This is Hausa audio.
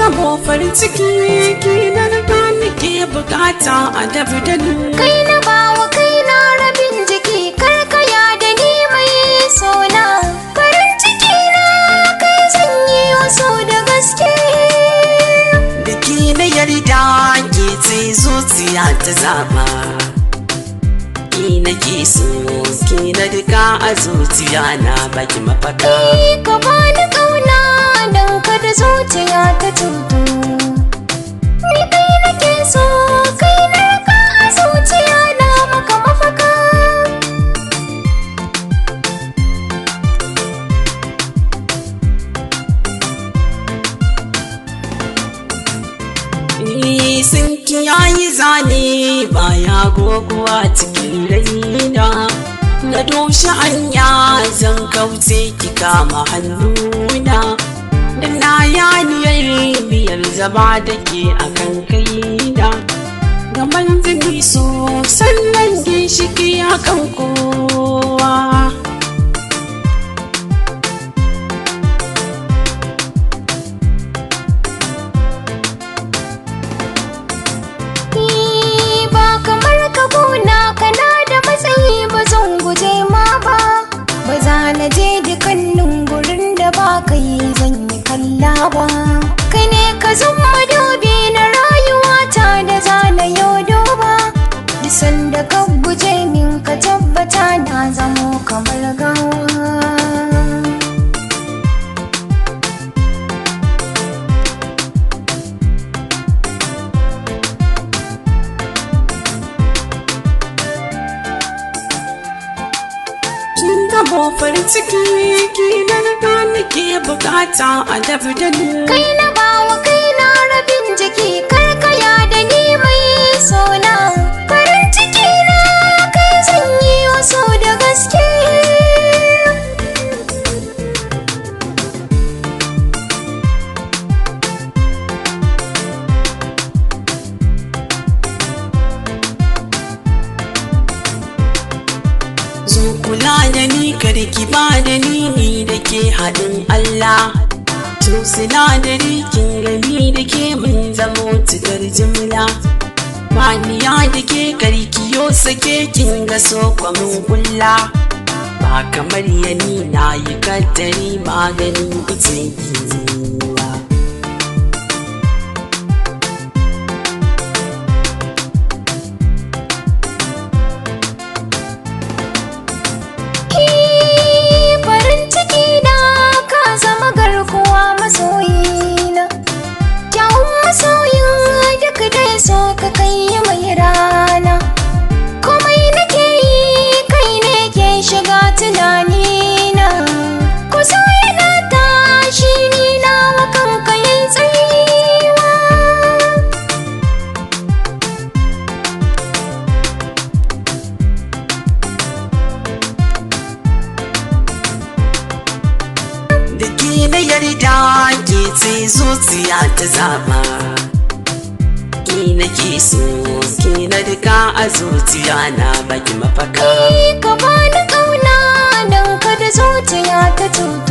zamo farin ciki ki na riga nake bukata a dabi da ni. Kai na bawa kai na rabin jiki, karkaya da ni mai sona. Farin ciki na kai zan yi wasu da gaske. Da ki na yarda ke ce zuciya ta zaba. Ki na ke so ki na duka a zuciya na baki mafaka. Kai ka bani kauna don kada zuciya ta cutu. Ni kai nake so, kai na raka a zuciya na maka mafaka. Ni sun kiyayi zane baya goguwa cikin raina. Na doshi hanya zan kauce ki kama hannuna. Da na yaniyar biyar zaba da ke akan kaina. Gaman jini so sannan ginshiki akan kowa. Ni ba kamar ka gona kana da matsayi ba zan guje ma ba. Ba za na je dukkanin gurin da ba kai zan yi kalla ba. Kai ne ka zama dubi na rayuwata da za na yau duba. Duk sanda ka guje min ka tabbata na zamo kamar gawa. Kin zamo farin ciki ki na riga nake bukata a dabi da ni. Kai na bawa kai na rabin jiki, karkaya da ni mai sona. Farin ciki na kai zan yi wasu da gaske. Zo kula da ni karki ba da ni ni da ke haɗin Allah. To sinadari kin gani da ke mun zamo cikar jimla. Maniya da ke karki yo sake kin ga so kwamin kulla. Ba kamar yani na yi kaddari maganin ita giwa. Farin ciki na ka zama garkuwa masoyina. Kyawun masoyin duk dai so ka kai mai rana. Komai nake yi kai ne ke shiga tunanina. Kusa yana tashi ni na kanka yayi tsayuwa. Da ke na yarda ke ce zuciya ta zaba. Ki na ke so ki na duka a zuciya na baki mafaka. Kai ka bani kauna don kada zuciya ta cutu.